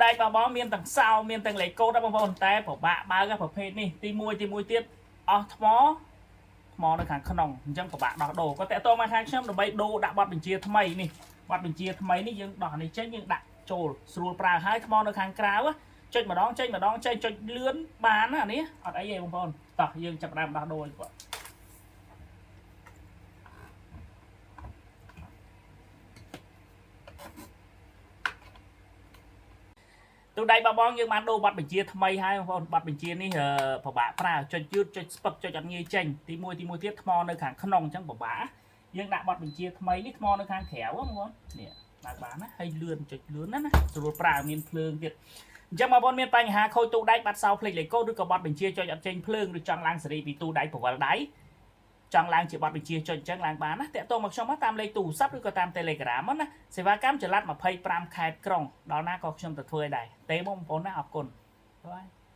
ដែកបងបងមានទាំងសោមានទាំងលេខកូដដែរបងប្អូនតែពិបាកបើកប្រភេទនេះទី1ទី1ទៀតអស់ថ្មថ្មនៅខាងក្នុងអញ្ចឹងពិបាកដោះដូរក៏តាក់ទងមកខាងខ្ញុំដើម្បីដូរដាក់ប័ណ្ណបញ្ជាថ្មីនេះប័ណ្ណបញ្ជាថ្មីនេះយើងដោះនេះចេញយើងដាក់ចូលស្រួលប្រើហើយថ្មនៅខាងក្រៅចុចម្ដងចេញម្ដងចេញចុចលឿនបានណានេះអត់អីទេបងប្អូនតោះយើងចាប់ផ្ដើមដោះដូរឲ្យគាត់ ទូដៃបងបងយើងបានដូរប័ណ្ណបញ្ជាថ្មីហើយបងប្អូនប័ណ្ណបញ្ជានេះពិបាកប្រើចុចយឺតចុចស្ពឹកចុចអត់ងាយចេញទី1ទី1ទៀតថ្មនៅខាងក្នុងអញ្ចឹងពិបាកយើងដាក់ប័ណ្ណបញ្ជាថ្មីនេះថ្មនៅខាងក្រៅបងប្អូននេះបើកបានណាហើយលឿនចុចលឿនណាណាស្រួលប្រើមានភ្លើងទៀតអញ្ចឹងបងប្អូនមានបញ្ហាខូចទូដែកបាត់សោភ្លេចលេខកូដឬក៏ប័ណ្ណបញ្ជាចុចអត់ចេញភ្លើងឬចង់ឡើងសេរីពីទូដែកប្រវល់ដៃចង់ឡើងជាប័ណ្ណបញ្ជាចុចអញ្ចឹងឡើងបានណាតាក់ទងមកខ្ញុំមកតាមលេខទូរស័ព្ទឬក៏តាម Telegram ណាសេវាកម្មចល័ត25ខេត្តក្រុងដល់ណាក៏ខ្ញុំទៅធ្វើឲ្យដែរទេបងប្អូនណាអរគុណបាយ។